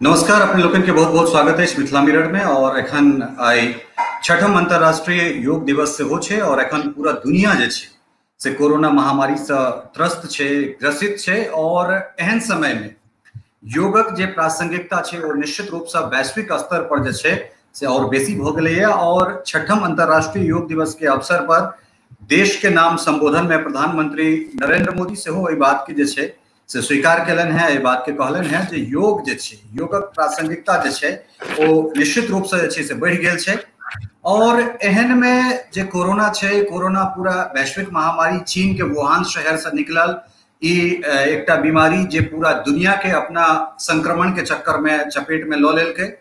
नमस्कार, अपने लोकनि के बहुत बहुत स्वागत है मिथिला मिरर में। और एखन आइ छठम अंतर्राष्ट्रीय योग दिवस सेहो छै और एखन पूरा दुनिया जे छै से कोरोना महामारी से त्रस्त छै, ग्रसित छै। और एहन समय में योगक जे प्रासंगिकता छै ओ निश्चित रूप से वैश्विक स्तर पर जे छै से और बेसी भऽ गेलैए। और छठम अंतर्राष्ट्रीय योग दिवस के अवसर पर देश के नाम संबोधन में प्रधानमंत्री नरेंद्र मोदी सेहो एहि बात के जे छै से स्वीकार केलनि हैं, एहि बात के कहलनि हैं जे योग जे छै, योगक प्रासंगिकता जे छै ओ निश्चित रूप से जे छै से बढ़ि गेल छै। और एहन में जे कोरोना छै, कोरोना पूरा वैश्विक महामारी चीन के वुहान शहर से निकलल ई एकटा बीमारी जे पूरा दुनिया के अपना संक्रमण के चक्कर में चपेट में लऽ लेलकै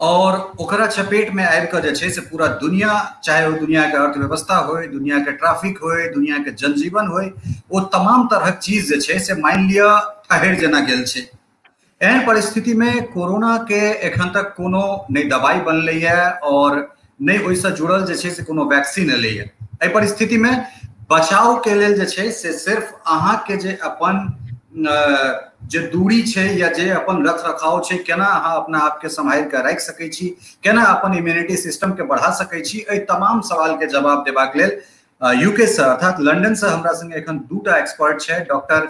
और ओकरा चपेट में आबि कऽ जे छै से पूरा दुनिया, चाहे ओ दुनिया के अर्थव्यवस्था होय, दुनिया के ट्रैफिक होय, दुनिया के जनजीवन होय, ओ तमाम तरहक चीज जे छै से मानि लिअ ठहरि जेना गेल छै। एहन परिस्थिति में कोरोना के एखन तक कोनो नहि दवाई बनलैए और नहि ओहिसँ जुड़ल जे छै से कोनो वैक्सीन एलैए। एहि परिस्थिति में बचाव के लेल जे छै से सिर्फ अहाँके जे अपन जे दूरी छै या जे अपन रख रखाव छै, केना अहाँ अपना आपके सम्हारि कऽ राखि सकै छी, केना अपन इम्यूनिटी सिस्टम के बढ़ा सकै छी, एहि तमाम सवाल के जवाब देबाक लेल यूके से अर्थात लंदन से हमरा संगे एखन दूटा एक्सपर्ट छै। Doctor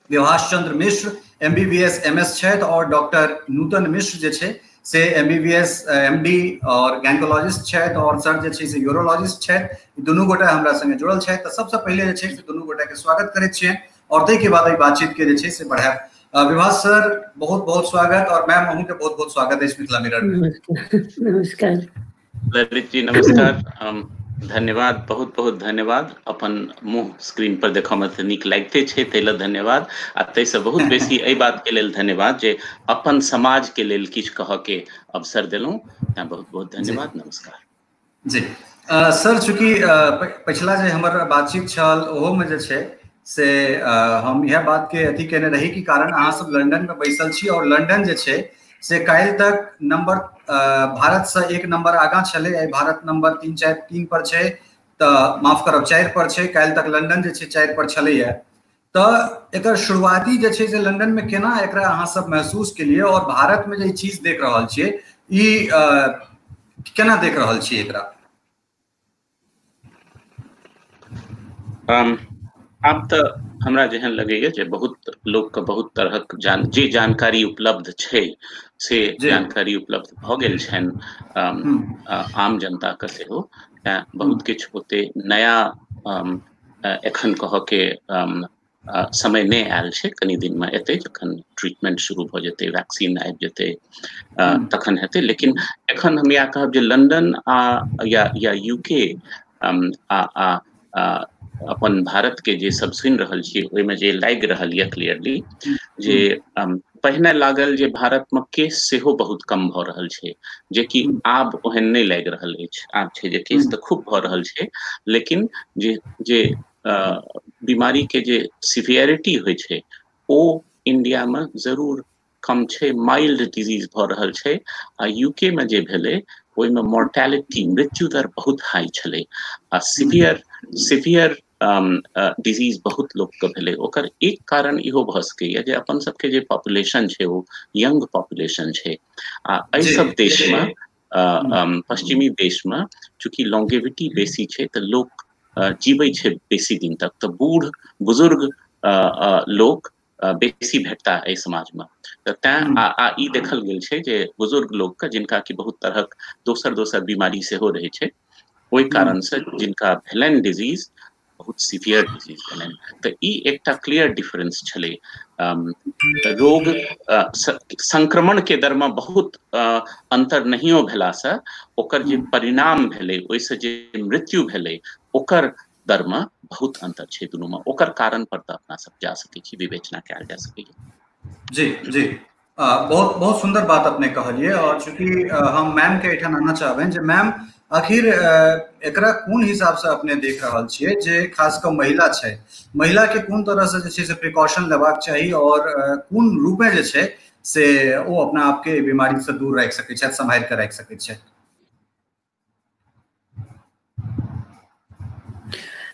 Vibhash Chandra Mishra MBBS MS छथि और डॉक्टर नूतन मिश्र जे छै से एमबीबीएस एमडी और गायनेकोलॉजिस्ट छथि और सर जे छै से यूरोलॉजिस्ट छथि। दुनू गोटा हमरा संगे जुड़ल छथि। तऽ सबसँ पहिले जे छै से दुनू गोटा के स्वागत करैत छियनि और ताहिके बाद एहि बातचीत के जे छै से बढ़ायब। विभास सर बहुत बहुत स्वागत और मैम अहूँ के बहुत बहुत स्वागत अछि मिथिला मिरर में। नमस्कार ललित जी, नमस्कार, धन्यवाद, बहुत बहुत धन्यवाद। अपन मुँह स्क्रीन पर देखऽ में तऽ नीक लागिते छै, ताहि लए धन्यवाद। आ ताहिसँ बहुत बेसी एहि बात के लेल धन्यवाद जे अपन समाज के लेल किछु कहऽ के अवसर देलहुँ, तैं बहुत बहुत धन्यवाद, नमस्कार। जी सर, चूँकि पछिला जे हमर बातचीत छल ओहोमे जे छै से हम इएह बात के अथी केने रही कि कारण अहाँ सब लंदन में बैसल छी और लंदन जे छै से काल्हि तक नंबर भारत से एक नंबर आगाँ छलै, आइ भारत नंबर 3 4 3 पर छै, तऽ माफ करब 4 पर छै, काल्हि तक लंदन जे छै 4 पर छलैया। तऽ एकर शुरुआती जे छै से लंदन में केना एकरा अहाँ सब महसूस केलियै और भारत में जे ई चीज देख रहल छियै ई केना देख रहल छियै एकरा? आब तऽ हमरा जेहन लगैया जे बहुत लोकके बहुत तरहक जे जानकारी उपलब्ध छै से जानकारी उपलब्ध भऽ गेल छनि आम जनताके सेहो, तैं बहुत किछु ओते नया एखन कहऽके समय नहि आयल छै। कनि दिनमे एतै, जखन ट्रीटमेंट शुरू भऽ जेतै, वैक्सीन आबि जेतै तखन हेतै। लेकिन एखन हम इएह कहब जे लंदन आ या यूके आ अपन भारत के जे सब सुनि रहल छियै ओहिमे जे लागि रहल यऽ क्लियरली जे पहिने लागल जे भारतमे केस सेहो बहुत कम भऽ रहल छै, जेकि आब ओहन नहि लागि रहल अछि। आब छै जे केस तऽ खूब भऽ रहल छै, लेकिन जे जे बीमारी के जे सिवियरिटी होइ छै ओ इंडियामे जरूर कम छै, माइल्ड डिजीज भऽ रहल छै। आ यूके मे जे भेलै ओहिमे मोर्टेलिटी, मृत्यु दर बहुत हाई छलै आ सिवियर सिवियर डिजीज बहुत लोकके भेलै। ओकर एक कारण इहो भऽ सकैए जे अपन सबके जे पॉपुलेशन छै ओ यंग पॉपुलेशन छै आ एहि सब देशमे, पश्चिमी देशमे चूँकि लॉन्गेविटी बेसी छै तऽ लोक जीबै छै बेसी दिन तक, तऽ बूढ़ बुजुर्ग लोक बेसी भेटता एहि समाजमे। तऽ तैं आ ई देखल गेल छै जे बुजुर्ग लोकके जिनका कि बहुत तरहक दोसर दोसर बीमारी सेहो रहै छै, ओहि कारणसँ जिनका भेलनि डिजीज बहुत सिवियर डिजीज भेलनि। तऽ ई एकटा क्लियर डिफरेंस छलै। रोग संक्रमण के दरमे बहुत अंतर नहियो भेलासँ ओकर जे परिणाम भेलै, ओहिसँ जे मृत्यु भेलै ओकर दरमे बहुत अंतर छै दुनूमे। ओकर कारण पर तऽ अपना सब जा सकै छी, विवेचना कयल जा सकैए। जी जी, बहुत बहुत सुंदर बात अपने कहलिए। और चूंकि हम मैम के एहिठाम आना चाहबनि जे मैम आखिर एकरा कोन हिसाब से अपने देख रहल छियै जे खास कऽ महिला छै, महिला के कोन तरह से जे छै से प्रिकॉशन लेबाक चाही और कोन रूपे जे छै से ओ अपना आपके बीमारी से दूर राखि सकै छथि, सम्हारि कऽ राखि सकै छथि?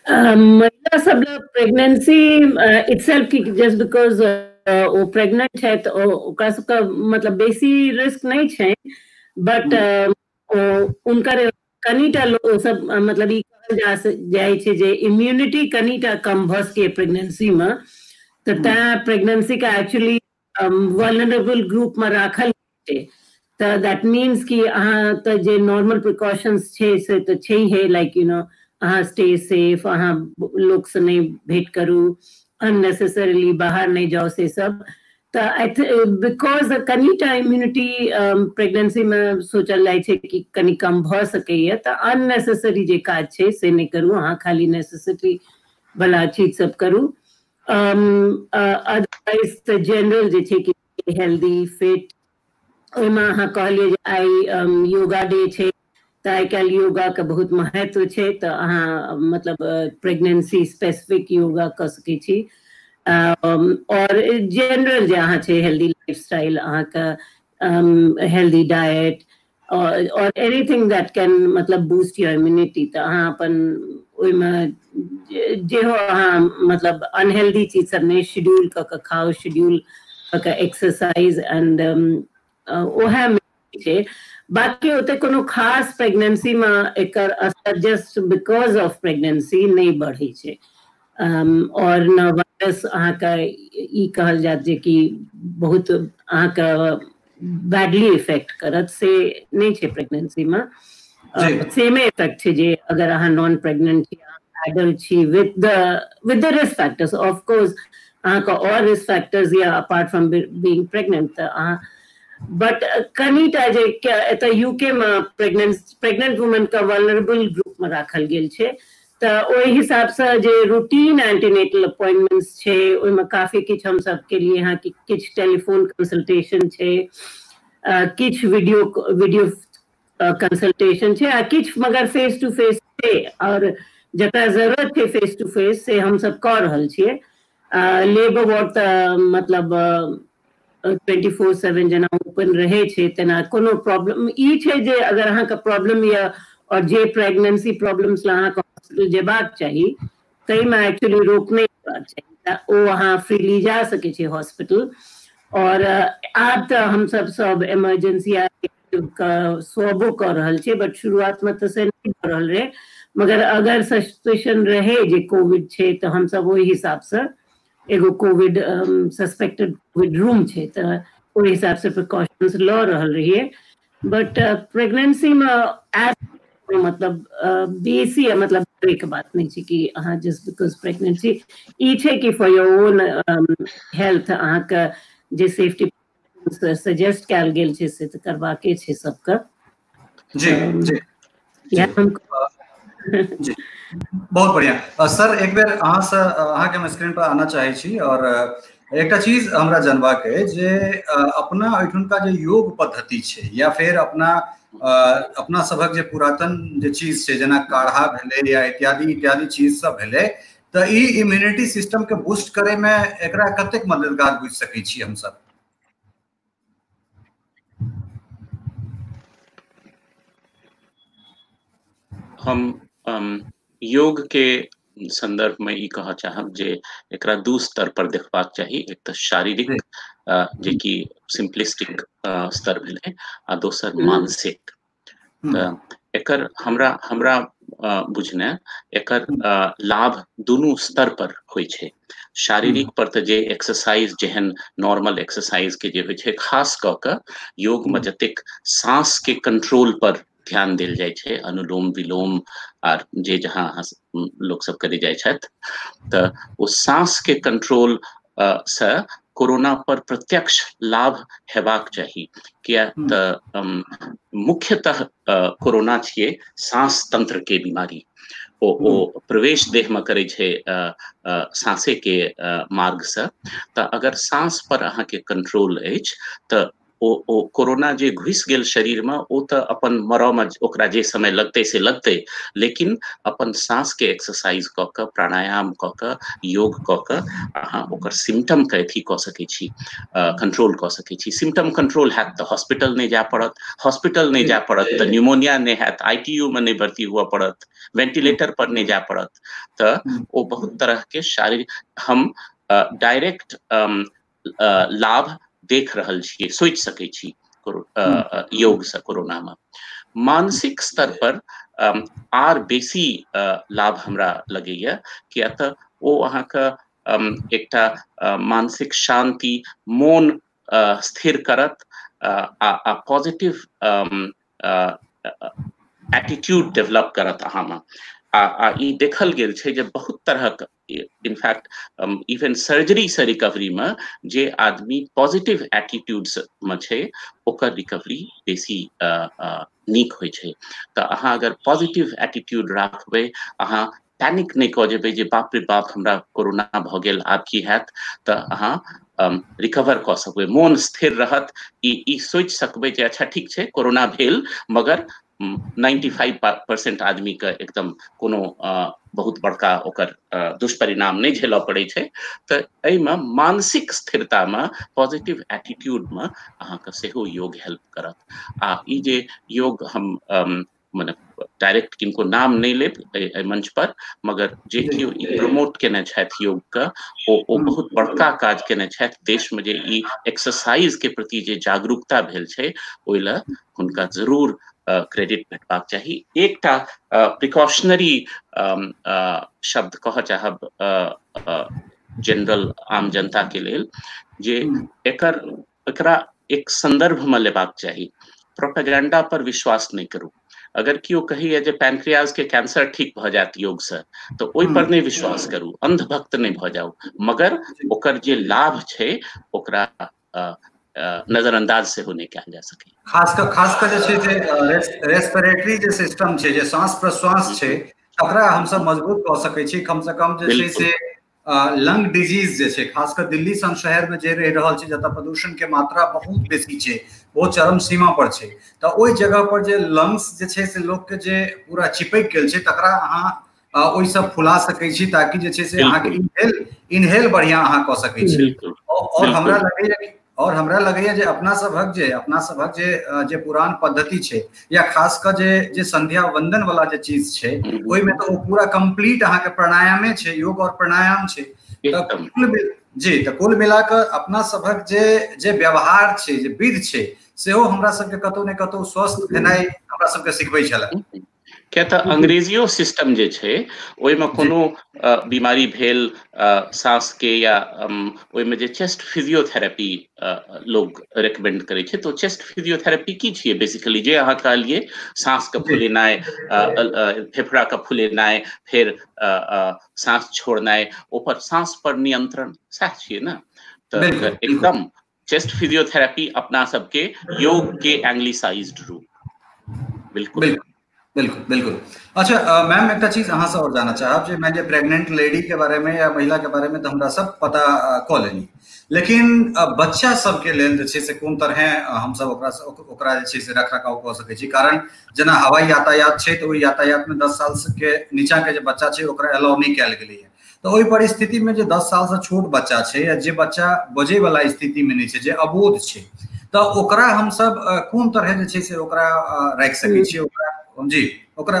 महिला सब pregnancy itself just because ओ प्रेग्नेंट छै तऽ ओकरा सबके मतलब बेसी रिस्क नहि छै, बट हुनकर कनिटा सब मतलब ई कहल जा जाइ छै जे इम्यूनिटी कनिटा कम भऽ सकैए प्रेगनेंसीमे, तऽ तैं प्रेगनेंसीके एक्चुअली वल्नरेबल ग्रुपमे राखल छै। तऽ that means कि अहाँ तऽ जे नॉर्मल प्रिकॉशंस छै से तऽ छैहे, लाइक you know अहाँ स्टे सेफ, अहाँ लोकसँ नहि भेंट करू, अननेसेसरीली बाहर नहि जाउ, से सब। तऽ because कनिटा इम्यूनिटी प्रेगनेंसीमे सोचल जाइ छै कि कनि कम भऽ सकैए, तऽ अननेसेसरी जे काज छै से नहि करू, अहाँ खाली नेसेसरी वाला चीज सब करू। अदरवाइज तऽ जनरल जे छै कि हेल्दी फिट, ओहिमे अहाँ कहलियै जे आइ योगा डे छै, तऽ आइ काल्हि योगाके बहुत महत्व छै, तऽ अहाँ मतलब प्रेगनेंसी स्पेसिफिक योगा कऽ सकै छी। और जनरल जे अहाँ छै हेल्दी लाइफस्टाइल, अहाँके हेल्दी डाइट और एनीथिंग that can मतलब बूस्ट your immunity, तऽ अहाँ अपन ओहिमे जेहो अहाँ मतलब अनहेल्दी चीज सब नहि, शेड्यूल कऽ कऽ खाउ, शेड्यूल कऽ कऽ एक्सरसाइज एंड ओएह छै। बाकी ओते कोनो खास प्रेगनेंसीमे एकर असर जस्ट because of pregnancy नहि बढ़ै छै, और न वायरस अहाँके ई कहल जायत जे कि बहुत अहाँके बैडली इफेक्ट करत, से नहि छै प्रेगनेंसीमे। सेमे इफेक्ट छै जे अगर अहाँ नॉन प्रेग्नेंट छी, एडल्ट छी with the risk factors, of course अहाँके और रिस्क फैक्टर्स या अपार्ट फ्रॉम बीइंग प्रेग्नेंट, तऽ अहाँ बट कनिटा जे एतऽ यूके मे प्रेग्नेंट वुमेन के वल्नरेबल ग्रुप मे राखल गेल छै, तऽ ओहि हिसाबसँ जे रूटीन एंटीनेटल अपॉइंटमेंट्स छै ओहिमे काफी किछु हम सब के लिए यहाँ किछु टेलीफोन कंसल्टेशन छै, किछु वीडियो कंसल्टेशन छै, आ किछु मगर फेस टू फेस छै, और जकरा जरूरत छै फेस टू फेस से हमसब कऽ रहल छियै। लेबर वार्ड तऽ मतलब 24/7 जेना ओपन रहै छै, तेना कोनो प्रॉब्लम ई छै जे अगर अहाँके प्रॉब्लम यऽ और जे प्रेगनेंसी प्रॉब्लम्स लए अहाँके हॉस्पिटल जेबाक चाही ताहिमे एक्चुअली रोक नहि हेबाक चाही, तऽ ओ अहाँ फ्रीली जा सकै छी हॉस्पिटल। और आब तऽ हमसब सब इमरजेंसी स्वबो कऽ रहल छियै, बट शुरुआतमे तऽ से नहि भऽ रहल रहै, मगर अगर सस्पिशन रहै जे कोविड छै तऽ हमसब ओहि हिसाबसँ एगो कोविड सस्पेक्टेड कोविड रूम छै तऽ ओहि हिसाबसँ प्रिकॉशंस लऽ रहल रहियै। बट प्रेगनेंसीमे मतलब बेसी मतलब डरैके बात नहि छै कि अहाँ जस्ट because pregnancy, ई छै कि फॉर your own health अहाँके जे सेफ्टी सजेस्ट कयल गेल छै से तऽ करबाके छै सबके। जी जी जी, बहुत बढ़िया सर। एक बेर अहाँसँ अहाँके हम स्क्रीन पर आना चाहै छी, और एकटा चीज हमरा जानबाक अइ जे अपना एहिठुनका जे योग पद्धति छै या फेर अपना अपना सभक जे पुरातन जे चीज छै जेना काढ़ा भेलै या इत्यादि इत्यादि चीज सब भेलै, तऽ ई इम्यूनिटी सिस्टम के बूस्ट करे में एकरा कतेक मददगार बुझि सकै छी हमसब? हम योग के संदर्भ में ई कहऽ चाहब जे एकरा दू स्तर पर देखबाक चाही। एक तऽ शारीरिक जे कि सिम्पलिस्टिक स्तर भेलै, आ दोसर मानसिक। तऽ एकर हमरा हमरा बुझने एकर लाभ दुनू स्तर पर होइ छै। शारीरिक पर तऽ जे एक्सरसाइज जेहन नॉर्मल एक्सरसाइज के जे होइ छै, खास कऽ कऽ योग में जतेक साँस के कंट्रोल पर ध्यान देल जाइ छै, अनुलोम विलोम आर जे जहाँ लोक सब करे जाइ छथि, तऽ ओ साँस के कंट्रोल से कोरोना पर प्रत्यक्ष लाभ हेबाक चाही। किया तऽ मुख्यतः कोरोना छियै साँस तंत्र के बीमारी, ओ प्रवेश देह में करै छै साँसे के मार्ग से। तऽ अगर साँस पर अहाँके कंट्रोल अछि तऽ ओ कोरोना जे घुसि गेल शरीर में ओ तऽ अपन मरऽ में ओकरा जे समय लगतै से लगतै, लेकिन अपन साँस के एक्सरसाइज कऽ कऽ, प्राणायाम कऽ कऽ, योग कऽ कऽ अहाँ ओकर सिम्टम के अथी कऽ सकै छी, कंट्रोल कऽ सकै छी। सिम्टम कंट्रोल हैत तऽ हॉस्पिटल नहि जाय पड़त, हॉस्पिटल नहि जाय पड़त तऽ न्यूमोनिया नहि हैत, ITU में नहि भर्ती हुअ पड़त, वेंटिलेटर पर नहि जाय पड़त। तऽ ओ बहुत तरह के शारीरिक हम डायरेक्ट लाभ देख रहल छियै, सोचि सकै छी योगसँ कोरोनामे। मानसिक स्तर पर आर बेसी लाभ हमरा लगैया, किया तऽ ओ अहाँके एकटा मानसिक शान्ति, मोन स्थिर करत आ पॉजिटिव एटीट्यूड डेवलप करत अहाँमे। आ ई देखल गेल छै जे बहुत तरहक इनफैक्ट इवन सर्जरी से रिकवरी में जे आदमी पॉजिटिव एटीट्यूड में छै ओकर रिकवरी बेसी नीक होइ छै। तऽ अहाँ अगर पॉजिटिव एटीट्यूड राखबै, अहाँ पैनिक नहि कऽ जेबै जे बाप रे बाप हमरा कोरोना भऽ गेल आब की हैत, तऽ अहाँ रिकवर कऽ सकबै, मोन स्थिर रहत, ई सोचि सकबै जे अच्छा ठीक छै कोरोना भेल मगर 95% आदमी के एकदम कोनो बहुत बड़का ओकर दुष्परिणाम नहि झेलऽ पड़ै छै। तऽ एहिमे मानसिक स्थिरतामे पॉजिटिव एटीट्यूडमे अहाँके सेहो योग हेल्प करत। आ ई जे योग हम मने डायरेक्ट किनको नाम नहि लेब एहि मंच पर, मगर जे केओ ई प्रमोट केने छथि योग के ओ बहुत बड़का काज केने छथि। देशमे जे ई एक्सरसाइज के प्रति जे जागरूकता भेल छै ओहि लए हुनका जरूर क्रेडिट भेटबाक चाही। एकटा प्रिकॉशनरी शब्द कहऽ चाहब जनरल आम जनता के लेल जे एकरा एक संदर्भ में लेबाक चाही। प्रोपेगेंडा पर विश्वास नहि करू। अगर केओ कहैया जे पैनक्रियाज के कैंसर ठीक भऽ जायत योग से, तऽ ओहि पर नहि विश्वास करू, अंधभक्त नहि भऽ जाउ, मगर ओकर जे लाभ छै ओकरा नजरअंदाज सेहो नहि कयल जा सकै। खास कऽ जे छै से रेस्पिरेटरी जे सिस्टम छै, जे श्वास प्रश्वास छै, तकरा हमसब मजबूत कऽ सकै छी। कम से कम जे छै से लंग डिजीज जे छै, खास कऽ दिल्ली सन शहर में जे रहि रहल छै जतऽ प्रदूषण के मात्रा बहुत बेसी छै, बहुत चरम सीमा पर छै, तऽ ओहि जगह पर जे लंग्स जे छै से लोक के जे पूरा चिपकि गेल छै तकरा अहाँ ओहिसँ फुला सकै छी, ताकि जे छै से अहाँके इनहेल बढ़िया अहाँ कऽ सकै छी। और हमरा लगैया जे अपना सभक जे पुरान पद्धति छै या खास कऽ जे संध्या वंदन वाला जे चीज छै ओहिमे तऽ ओ पूरा कंप्लीट अहाँके प्राणायामे छै, योग और प्राणायाम छै। तऽ कुल मिला कऽ अपना सभक जे व्यवहार छै, जे विध छै, सेहो हमरा सबके कतौ ने कतौ स्वस्थ भेनाइ हमरा सबके सिखबै छलै। किया तऽ अंग्रेजियो सिस्टम जे छै ओहिमे कोनो बीमारी भेल साँस के या ओहिमे जे चेस्ट फिजियोथेरेपी लोग रिकमेंड करै छै, तऽ चेस्ट फिजियोथेरेपी की छियै बेसिकली जे अहाँ कहलियै साँस के फुलेनाइ, फेफड़ा के फुलेनाइ, फेर साँस छोड़नाइ, ओपर साँस पर नियंत्रण, सएह छियै ने। तऽ एकदम चेस्ट फिजियोथेरेपी अपना सबके योग के एंग्लिसाइज्ड रूप। बिल्कुल बिल्कुल बिल्कुल। अच्छा मैम, एकटा चीज अहाँ से और जानना चाहब जे मानि लिअ प्रेग्नेंट लेडी के बारे में या महिला के बारे में तो हमरा सब पता कऽ लेली, लेकिन बच्चा सबके लेल जे छै से कोन तरह हमसब ओकरा जे छै से रख रखाव कऽ सकै छी? कारण जेना हवाई यातायात छै तऽ ओहि यातायात में 10 साल के नीचा के जे बच्चा छै ओकरा अलाउ नहि कयल गेलैया, तऽ ओहि परिस्थिति में जे 10 साल से छोट बच्चा छै या जे बच्चा बजै वाला स्थिति में नहि छै, जे अबोध छै, तऽ ओकरा हमसब कोन तरह जे छै से ओकरा राखि सकै छियै? ओकरा जी ओकरा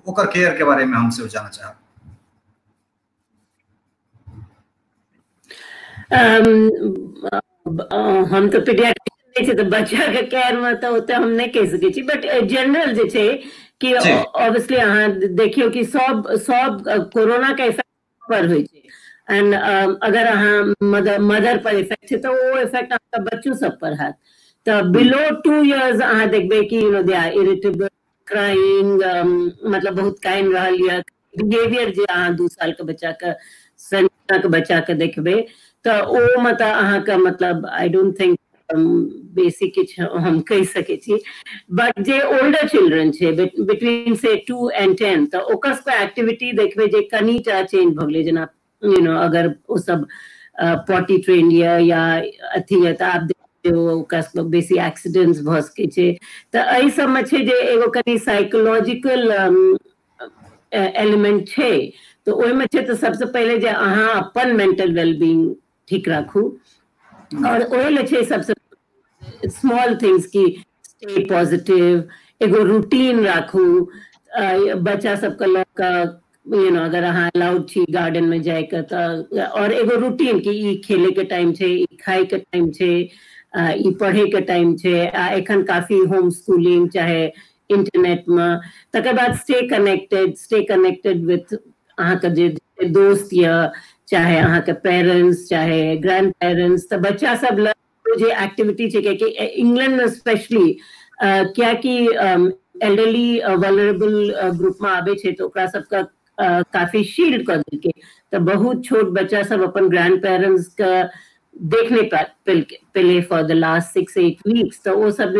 ओकर केयर के बारे में हम सेहो जानना चाहब। हम तऽ पीडियाट्रिशियन नहि छी तऽ बच्चा के केयर में तऽ ओते हम नहि कहि सकै छी, बट जनरल जे छै कि ऑब्वियसली अहाँ देखियौ कि सब सब कोरोना के इफेक्ट पर होइ छै, एंड अगर अहाँ मदर पर इफेक्ट छै तऽ ओ इफेक्ट अहाँके बच्चो सब पर हैत। तऽ बिलो 2 इयर्स अहाँ देखबै कि you know they are irritable, crying, मतलब बहुत काइन रहल यऽ बिहेवियर। जे अहाँ 2 साल के बच्चा के के बच्चा के देखबै तऽ ओ मतलब अहाँके मतलब I don't think बेसी किछु हम कहि सकै छी। बट जे ओल्डर चिल्ड्रन छै बिटवीन से 2 and 10, तऽ ओकर सबके एक्टिविटी देखबै जे कनिटा चेंज भऽ गेलै, जेना you know अगर ओ सब पॉटी ट्रेन यऽ या अथी यऽ तऽ आब ओकरा सबके बेसी एक्सीडेंट्स भऽ सकै छै। तऽ एहि सबमे छै जे एगो कनि साइकोलॉजिकल एलिमेंट छै, तऽ ओहिमे छै तऽ सबसँ पहिले जे अहाँ अपन मेंटल वेलबींग ठीक राखू, और ओहि लए छै सबसँ स्मॉल थिंग्स की स्टे पॉजिटिव, एगो रूटीन राखू, बच्चा सबके लऽ कऽ You know अगर अहाँ अलाउड छी गार्डन में जाइके तऽ, और एगो रूटीन कि ई खेले के टाइम छै, ई खाय के टाइम छै, ई पढ़े के टाइम छै। आ एखन काफी होम स्कूलिंग चाहे इंटरनेट में, तकर बाद स्टे कनेक्टेड विथ अहाँके जे दोस्त यऽ, चाहे अहाँके पेरेंट्स, चाहे ग्रैंड पेरेंट्स। तऽ बच्चा सब लग जे एक्टिविटी छै, कियाकि इंग्लैंड में स्पेशली, कियाकि एल्डरली वल्नरेबल ग्रुप में आबै छै, तऽ ओकरा सबके काफी शील्ड कऽ देलकै। तऽ बहुत छोट बच्चा सब अपन ग्रैंड पेरेंट्स के देख नहि पेले for the last 6-8 weeks। तऽ ओ सब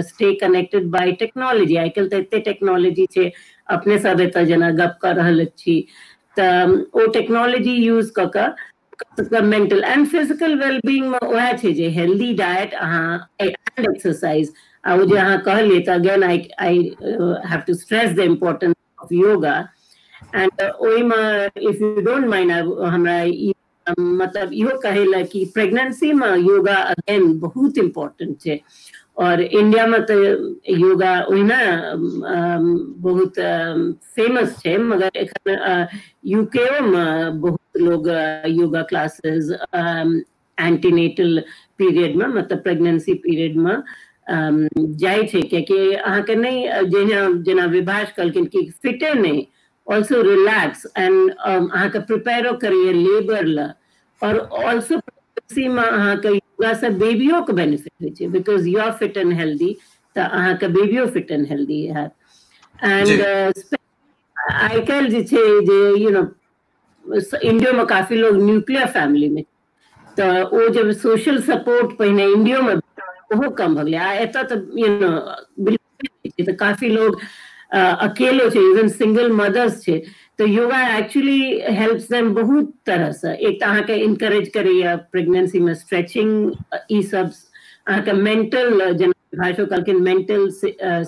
stay connected by technology। आइ काल्हि तऽ एते टेक्नोलॉजी छै, अपने सब एतऽ जेना गप कऽ रहल छी, तऽ ओ टेक्नोलॉजी यूज कऽ कऽ मेंटल एंड फिजिकल वेलबींग मे वएह छै जे हेल्दी डाइट अहाँ एंड एक्सरसाइज। आ ओ जे अहाँ कहलियै, तऽ again I have to stress the importance of yoga। And ओहिमे if you don't mind, हमरा ई मतलब इहो कहै लए कि प्रेगनेंसी मे योगा अगेन बहुत इम्पोर्टेंट छै। और इंडिया में तऽ योगा ओहिना बहुत फेमस छै, मगर एखन यूके मे बहुत लोग योगा क्लासेस एंटीनेटल पीरियड में, मतलब प्रेगनेंसी पीरियड में जाइ छै, कियाकि अहाँके नहि जेना जेना विभाष कहलखिन कि फिटे नहि, ऑल्सो रिलैक्स एंड अहाँके प्रिपेयरो करैए लेबर लए। और ऑल्सो प्रेगनेंसी मे अहाँके योगा से बेबियो के बेनिफिट होइ छै, because you are fit and healthy तऽ अहाँके बेबियो फिट एंड हेल्दी हैत। एंड आइ काल्हि जे छै जे you know इंडियो में काफी लोग न्यूक्लियर फैमिली में, तऽ ओ जब सोशल सपोर्ट पहिने इंडियो में ओहो कम भऽ गेलै, आ एतऽ तऽ you know बिल्कुल तऽ काफी लोग अकेलो छै, इवन सिंगल मदर्स छै, तऽ योगा एक्चुअली हेल्प्स देम बहुत तरहसँ। एक तऽ अहाँके इनकरेज करैया प्रेगनेंसी में स्ट्रेचिंग, ई सब, अहाँके मेंटल, जेना भाषो कहलखिन, mental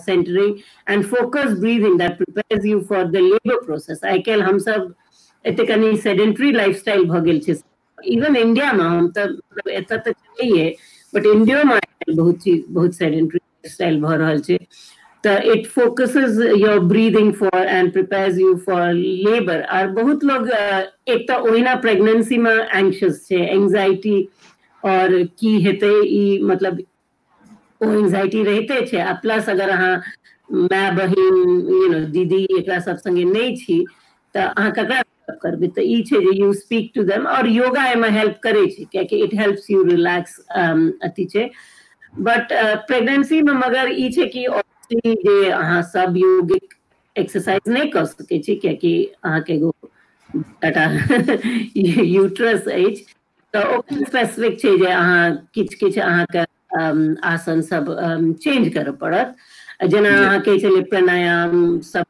centering and focus breathing that prepares you for the labour process। आइ काल्हि हमसब एते कनि सेडेंट्री लाइफस्टाइल भऽ गेल छै, इवन इंडिया में, हम तऽ मतलब एतऽ तऽ छैहे, बट इंडियो में बहुत चीज बहुत सेडेंट्री लाइफस्टाइल भऽ रहल छै। तऽ it focuses your breathing for and prepares you for labour। आर बहुत लोग एक तऽ ओहिना प्रेगनेंसी में एंशियस छै, एंजाइटी और की हेतै ई, मतलब ओ एंजाइटी रहिते छै। आ प्लस अगर अहाँ माय, बहिन, you know दीदी, एकरा सब संगे नहि छी, तऽ अहाँ ककरा करबै? तऽ ई छै जे you speak to them और योगा एहिमे हेल्प करै छै, कियाकि it helps you relax अथी छै। बट प्रेगनेंसी में मगर ई छै कि जे अहाँ सब योगिक एक्सरसाइज नहि कऽ सकै छी, कियाकि अहाँके एगो टाटा यूट्रस अछि, तऽ ओ स्पेसिफिक छै जे अहाँ किछु किछु अहाँके आसन सब चेंज करऽ पड़त। जेना अहाँ कहै छलियै प्राणायाम सब,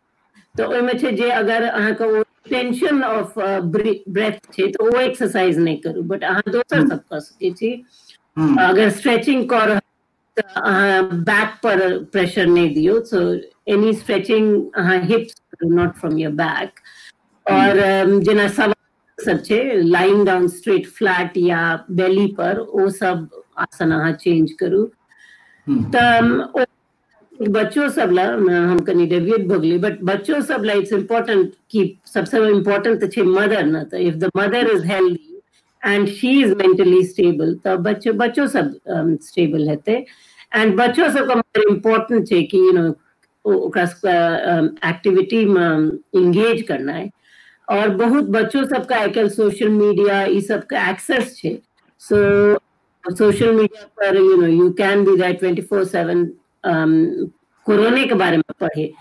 तऽ ओहिमे छै जे अगर अहाँके ओ टेंशन ऑफ ब्रेथ छै, तऽ ओ एक्सरसाइज नहि करू, बट अहाँ दोसर सब कऽ सकै छी। अगर स्ट्रेचिंग कऽ रहल तऽ अहाँ बैक पर प्रेशर नहि दियौ। सो एनी स्ट्रेचिंग अहाँ hips, not from your back। और जेना सब सब छै, लाइंग डाउन स्ट्रेट फ्लैट या बेली पर, ओ सब आसन अहाँ चेंज करू। तऽ ओ बच्चो सब लए, हम कनि डेविएट भऽ गेलियै, बट बच्चो सब लए it's important कि सबसे इम्पोर्टेंट तऽ छै मदर ने। तऽ if the mother is healthy and she is mentally stable, तऽ बच्चो बच्चो सब स्टेबल हेतै। एंड बच्चो सबके इम्पोर्टेंट छै कि you know ओकरा सबके एक्टिविटीमे इंगेज करनाइ। और बहुत बच्चो सबके आइ काल्हि सोशल मीडिया ई सबके एक्सेस छै, सो सोशल मीडिया पर you can be that 24/7 कोरोने के बारे में पढ़े।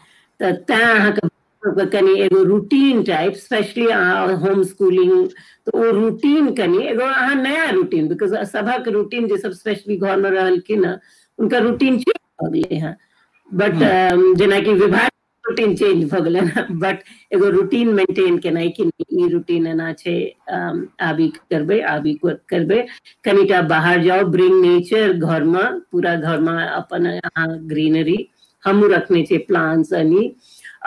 तऽ तैं अहाँके कनि एगो रूटीन टाइप, स्पेशली अहाँ होम स्कूलिंग, तऽ ओ रूटीन कनि एगो अहाँ नया रूटीन, because सभक रूटीन जे सब स्पेशली घरमे रहलखिन हँ, हुनकर रूटीन चेंज भऽ गेलै हँ। बट जेनाकि विवाह रूटीन चेंज भऽ गेलै, बट एगो रूटीन मेंटेन केनाइ कि ई रूटीन एना छै, आब ई करबै, आब ई करबै। कनिटा बाहर जाउ, ब्रिंग नेचर घरमे, पूरा घरमे अपन अहाँ ग्रीनरी, हमहूँ रखने छियै प्लांट्स एनी।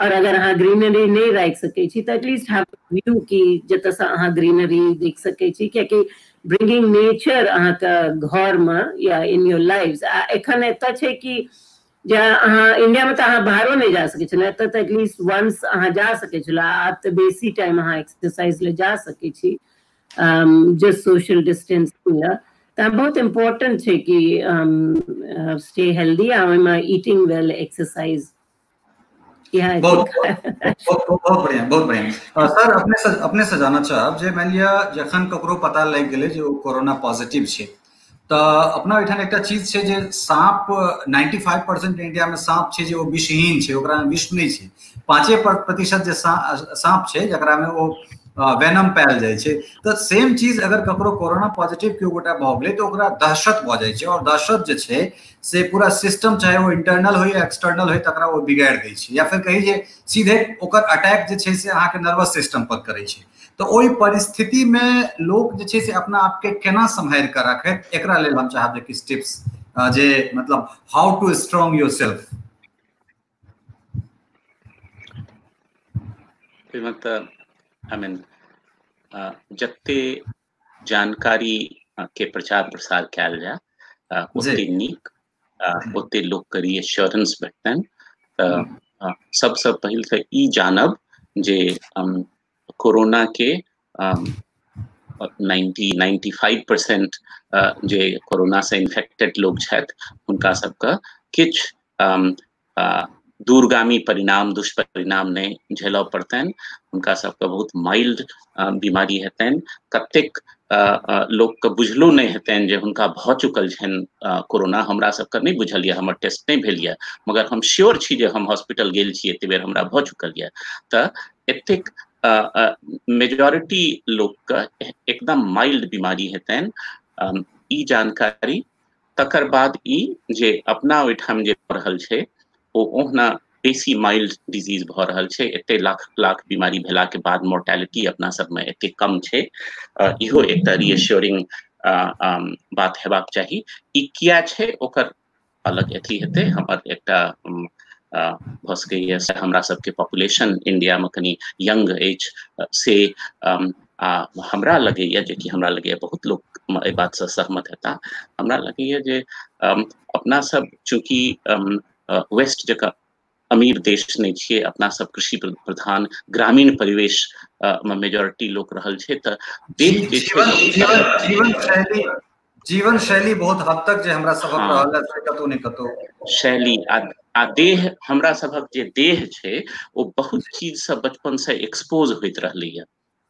और अगर अहाँ ग्रीनरी नहि राखि सकै छी, तऽ एटलीस्ट have view कि जतऽसँ अहाँ ग्रीनरी देख सकै छी, कियाकि ब्रिंगिंग नेचर अहाँके घरमे या इन your life, आ एखन एतऽ छै कि जे अहाँ इंडियामे तऽ अहाँ बाहरो नहि जा सकै छलहुँ, एतऽ तऽ एटलीस्ट वंस अहाँ जा सकै छलहुँ, आब तऽ बेसी टाइम अहाँ एक्सरसाइज लए जा सकै छी जस्ट सोशल डिस्टेंसिंग लए। तऽ बहुत इम्पोर्टेंट छै कि स्टे हेल्दी आ ओहिमे ईटिंग वेल, एक्सरसाइज। बहुत बहुत बढ़िया, बहुत बढ़िया। सर अपने से जानना चाहब जे मानि लिअ जखन ककरो पता लागि गेलै जे ओ कोरोना पॉजिटिव छै, तऽ अपना ओहिठाम एकटा चीज छै जे साँप 95% इंडियामे साँप छै जे ओ विषहीन छै, ओकरामे विष नहि छै। 5% जे साँप छै जकरामे ओ वेनम पायल जाइ छै। तऽ सेम चीज अगर ककरो कोरोना पॉजिटिव केओ गोटा भऽ गेलै तऽ ओकरा दहशत भऽ जाइ छै, और दहशत जे छै से पूरा सिस्टम चाहे ओ इंटरनल होइ या एक्सटर्नल होइ तकरा ओ बिगाड़ि दै छै, या फिर कही जे सीधे ओकर अटैक जे छै से अहाँके नर्वस सिस्टम पर करै छै। तऽ ओहि परिस्थितिमे लोक जे छै से अपना आपके केना सम्हारि कऽ राखैत, एकरा लेल हम चाहब जे किछु टिप्स जे मतलब how to strong your self. तऽ I mean जते जानकारी के प्रचार प्रसार कयल जाय ओते नीक, ओते लोकके रीएश्योरेंस भेटतनि। तऽ सबसँ पहिल तऽ ई जानब जे कोरोना के 90-95% जे कोरोना से इन्फेक्टेड लोग छथि हुनका सबके किछु दूरगामी परिणाम, दुष्परिणाम नहि झेलऽ पड़तनि, हुनका सबके बहुत माइल्ड बीमारी हेतनि। कतेक लोकके बुझलो नहि हेतनि जे हुनका भऽ चुकल छनि कोरोना। हमरा सबके नहि बुझल यऽ, हमर टेस्ट नहि भेल यऽ, मगर हम श्योर छी जे हम हॉस्पिटल गेल छी एते बेर हमरा भऽ चुकल यऽ। तऽ एतेक मेजोरिटी लोकके एकदम माइल्ड बीमारी हेतनि, ई जानकारी। तकर बाद ई जे अपना ओहिठाम जे भऽ रहल छै ओ ओहुना बेसी माइल्ड डिजीज भऽ रहल छै। एते लाख लाख बीमारी भेलाके बाद मोर्टेलिटी अपना सबमे एते कम छै, इहो एकटा रीएश्योरिंग बात हेबाक चाही। ई किया छै ओकर अलग अथी हेतै। हमर एकटा भऽ सकैए हमरा सबके पॉपुलेशन इंडियामे कनि यंग अछि से, आ हमरा लगैए जे कि हमरा लगैए बहुत लोक एहि बातसँ सहमत हेता। हमरा लगैए जे अपना सब चूँकि वेस्ट जकाँ अमीर देश नहि छियै, अपना सब कृषि प्रधान ग्रामीण परिवेश मे मेजोरिटी लोक रहल छै, तऽ देह जे छै जीवन शैली बहुत हद तक जे हमरा सबक रहल है कतौ ने कतौ शैली आ देह हमरा सबक जे देह छै ओ बहुत चीज से बचपन से एक्सपोज होइत रहलैया।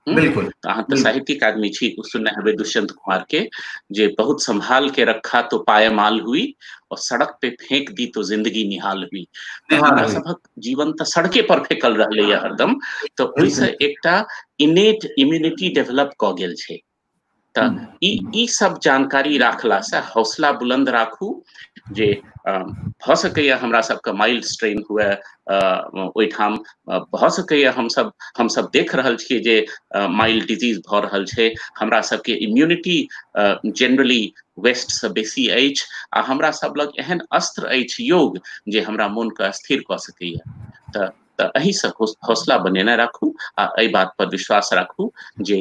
बिल्कुल। अहाँ तऽ साहित्यिक आदमी छी, सुनने हेबै दुष्यंत कुमार के जे बहुत संभाल के रखा तो पायमाल हुई और सड़क पे फेंक दी तो जिंदगी निहाल हुई। हमरा सबक जीवन तऽ सड़के पर फेकल रहलैया हरदम, तऽ ओहिसँ एकटा इनेट इम्यूनिटी डेवलप कऽ गेल छै। तऽ ई सब जानकारी राखलासँ हौसला बुलंद राखू जे भऽ सकैए हमरा सबके माइल्ड स्ट्रेन हुए ओहिठाम, भऽ सकैए हमसब देख रहल छियै जे माइल्ड डिजीज भऽ रहल छै। हमरा सबके इम्यूनिटी जेनरली वेस्टसँ बेसी अछि आ हमरा सब लग एहन अस्त्र अछि योग जे हमरा मोनके स्थिर कऽ सकैए। तऽ एहिसँ हौसला बनेने राखू आ एहि बात पर विश्वास राखू जे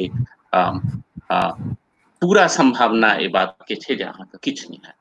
पूरा संभावना एहि बात के छै जे अहाँके किछु नहि हैत।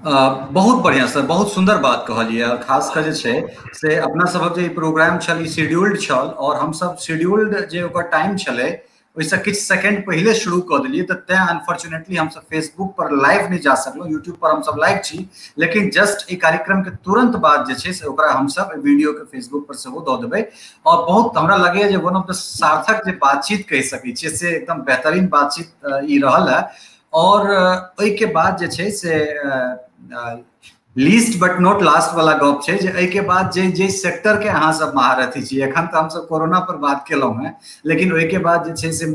बहुत बढ़िया सर, बहुत सुंदर बात कहलियै। और खास कऽ जे छै से अपना सबक जे प्रोग्राम छल ई शेड्यूल्ड छल और हमसब शेड्यूल्ड जे ओकर टाइम छलै ओहिसँ किछु सेकेंड पहिले शुरू कऽ देलियै, तऽ तैं अनफॉर्चुनेटली हमसब फेसबुक पर लाइव नहि जा सकलहुँ। यूट्यूब पर हमसब लाइव छी, लेकिन जस्ट ई कार्यक्रम के तुरंत बाद जे छै से ओकरा हमसब वीडियो के फेसबुक पर सेहो दऽ देबै। और बहुत हमरा लगैए जे वन ऑफ the सार्थक जे बातचीत कहि सकै छियै से एकदम बेहतरीन बातचीत ई रहल है। और ओहिके बाद जे छै से लीस्ट बट not last वाला गप छै जे एहिके बाद जे जे सेक्टर के अहाँ सब महारथी छी, एखन तऽ हमसब कोरोना पर बात केलहुँ हेँ, लेकिन ओहिके बाद जे छै से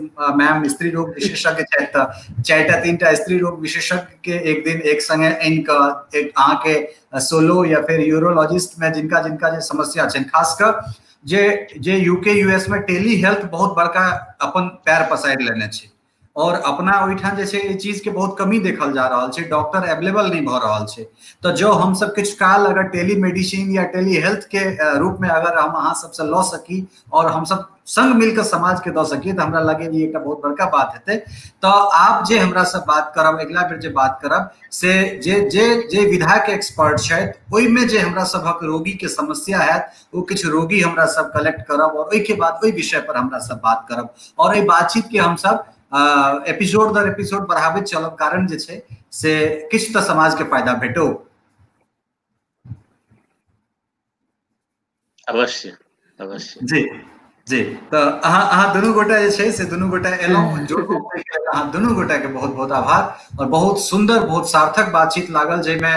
मैम स्त्री रोग विशेषज्ञ छथि, तऽ 4-3 स्त्री रोग विशेषज्ञ के एक दिन एक संगे आनि कऽ एक अहाँके सोलो या फिर यूरोलॉजिस्ट में जिनका जिनका जे समस्या छनि, खास कऽ जे जे यूके यूएस में टेली हेल्थ बहुत बड़का अपन पैर पसारि लेने छै, और अपना ओहिठाम जे छै एहि चीजके बहुत कमी देखल जा रहल छै, डॉक्टर अवेलेबल नहि भऽ रहल छै। तऽ जँ हमसब किछु काल अगर टेलीमेडिसिन या टेली हेल्थ के रूप में अगर हम अहाँ सबसँ लऽ सकी और हमसब संग मिलकर समाज के दऽ सकी, तऽ हमरा लगे ई एकटा बहुत बड़का बात हेतै। तऽ आब जे हमरा से बात करब, अगिला बेर जे बात करब से जे जे जे विधा के एक्सपर्ट छथि ओहिमे जे हमरा सभक रोगी के समस्या हैत ओ किछु रोगी हमरा सब कलेक्ट करब और ओहिके बाद ओहि विषय पर हमरा सब बात करब और एहि बातचीत के हमसब एपिसोड दर एपिसोड बढ़ाबैत चलब, कारण जे छै से किछु तऽ समाज के फायदा भेटो। अवश्य अवश्य जी जी। तऽ अहाँ दुनू गोटा जे छै से दुनू गोटा एलहुँ, जुड़लहुँ, अहाँ दुनू गोटा के बहुत बहुत आभार। और बहुत सुंदर बहुत सार्थक बातचीत लागल, जाहिमे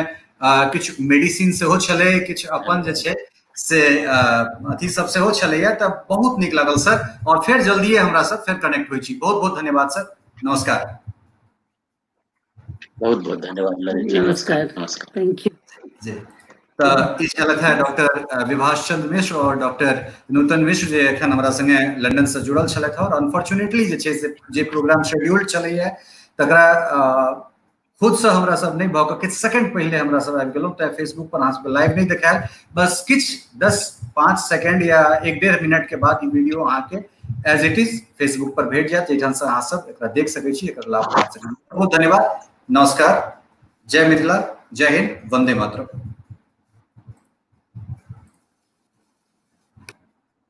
किछु मेडिसिन सेहो छलै, किछु अपन जे छै से अथी सब सेहो छलैया, तऽ बहुत नीक लागल सर। और फेर जल्दिए हमरा सब फेर कनेक्ट होइ छी। बहुत बहुत धन्यवाद सर, नमस्कार। बहुत बहुत धन्यवाद ललित जी, नमस्कार, नमस्कार, thank you जी। तऽ ई छलथि है डॉक्टर विभाष चंद्र मिश्र और डॉक्टर नूतन मिश्र, जे एखन हमरा संगे लंदन से जुड़ल छलथि। और अनफॉर्चुनेटली जे छै से जे प्रोग्राम शेड्यूल चलैया तकरा खुद से हमरा सब नहि भऽ कऽ किछु सेकंड पहिले हमरा सब आबि गेलहुँ, तऽ फेसबुक पर अहाँ सबके लाइव नहि देखायल। बस किछु 10-5 सेकंड या 1-1.5 मिनट के बाद ई वीडियो अहाँके एज it is Facebook पर भेट जायत, जाहिठाम से अहाँ सब एकरा देख सकै छी, एकर लाभ उठा सकै छी। बहुत धन्यवाद, नमस्कार, जय मिथिला, जय हिंद, वंदे मातरम।